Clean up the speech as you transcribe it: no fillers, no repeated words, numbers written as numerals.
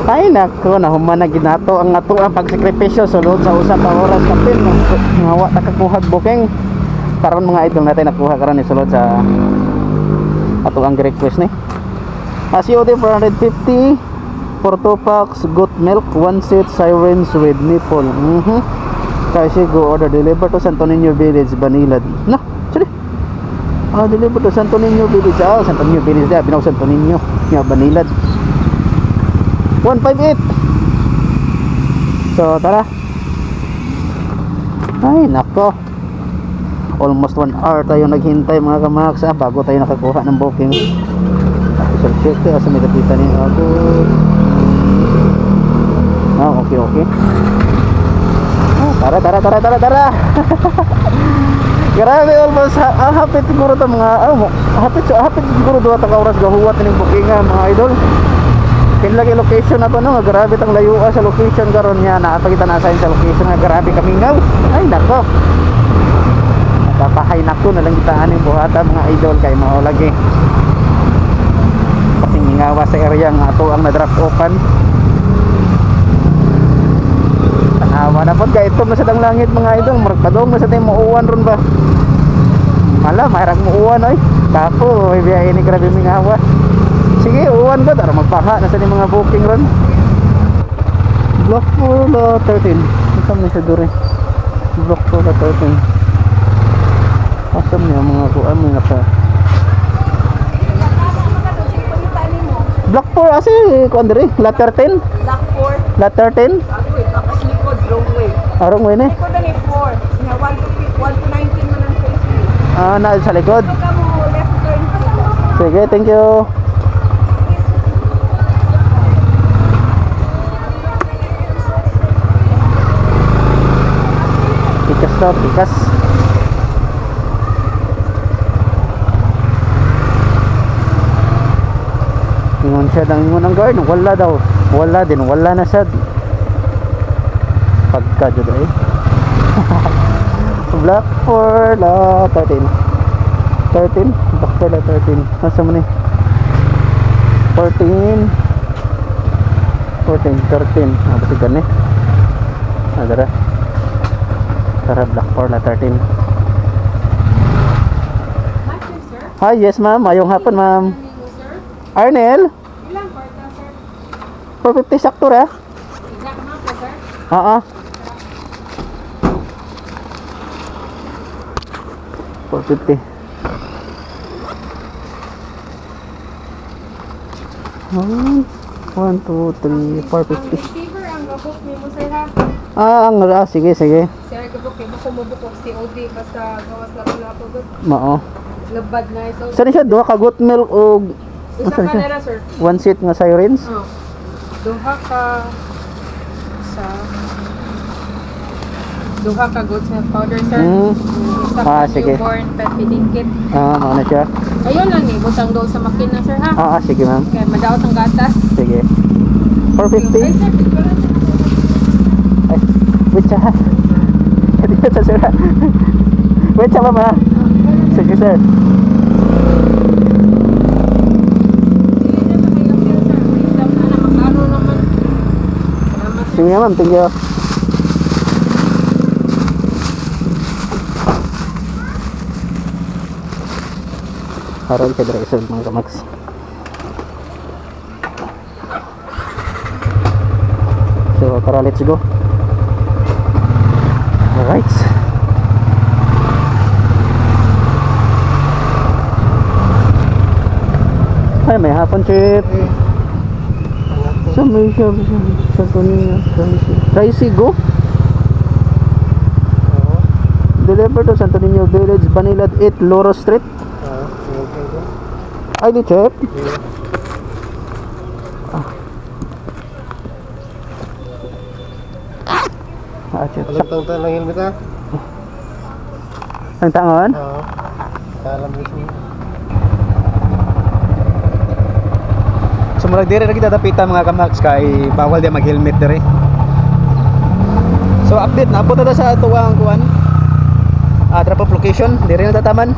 Ay nako, nahuman na ginato ang ato ang pagsakripisyo sulod sa usa ka oras kapin nga wa ta kakuhag booking. Karon, mga idol, natin nakuha karon ni sulod sa ato ang request ni. COD 450 for 2 packs goat milk, 1 set sirens with nipple. Kasi go order deliver to Santo Niño Village, Banilad. Na, sorry. Deliver to Santo Niño Village. Santo Niño Village da, binaw Santo Niño. Nya Banilad. 158. So, tara. Ay, nako. Almost 1 hour tayo naghintay, mga kamax, bago tayo nakakuha ng booking. Official check kaya sa may kapita ni ako. Okay. Tara, tara, tara, tara, tara. Grabe, almost hapit siguro to mga hapit hapit siguro duha ta ka oras gahuwat ning booking mga idol. Kinlagi location na to, no, nga grabe tang layua sa location karon niya naapakita na assign sa location nga grabe kamingaw. Ay nako. Napapahay nako na lang kita aning buhata, mga idol, kay mao lagi. Pasingingawa sa area nga ato ang na-drop open. Tanawa na pod kay itom na sa tang langit, mga idol, murag padong na sa tay muuwan ron ba. Mala, mahirap muuwan oy. Kapo, may biyahe ni grabe mingawa. Sige, uwan ba? Tara magpaha na sa ni mga booking ron. Block 4 la 13. Ito man siya dure. Block 4 la 13. Asam niya mga kuan mo naka. Block 4 asi kuan dere, la 13. Block 4. La 13. Ako eh, tapos likod, wrong way. Arong way ni. Likod na ni 4. Nga 1 to 1 to 19 man ang face. Na sa likod. Ito ka mo left turn dito. Sige, thank you. Pikas daw, pikas. Ingon siya ng ingon ang guard, wala daw. Wala din, wala na sad. Pagka jud ay. Block 4 la 13. 13, block 4 la 13. Nasa mo ni? 14 14 13. Ba si gani? Tara. Tara, block 4 la 13. Matthew, sir. Hi, yes ma'am. Mayong hapon, ma'am. Amigo, sir. Arnel, Ilang kwarta, sir? 450 sakto ra. Exact na po, sir. Oo. 450. One, two, three, 450. Ang receiver ang gabok nimo, sir, ha. Sige, sige. Sir, gabok kay bako mo bukog COD basta gawas na ko po gud. Mao. Labad na so. Saan siya? Duha ka goat milk o Usa saan ka siya? na ra, sir. One seat nga sirens? Oh. Duha ka sa duha ka goat's milk powder, sir. Isa ka Sige. Newborn pet feeding kit. Mao na siya. Ayun lang eh, butang doon sa makina, sir, ha. Sige ma'am. Kaya madaot ang gatas. Sige. Ay, 450? sir, picture lang. Ay, wait siya. Hindi na sir. Wait siya, ma'am ha. Sige sir. Dili na sa kayo, sir. Wait lang na na, maklaro naman. Salamat, sir. Sige ma'am, thank you. Harold kay Dresel, mga kamax. So tara, let's go. Alright. Ay, may hapon, Chip. Sa may siya, siya, sa niya, Tracy go. Deliver to Santo Niño Village, Banilad 8, Loro Street. Ay, di Chip. Chip. Alam tang tang helmet ha? Ang tangon? Oo. Alam mo siya. So murag dire ra kita dapitan, mga kamax, kay bawal di mag-helmet dire. So update na po ta sa atuang kuan. Drop off location, dire na tataman.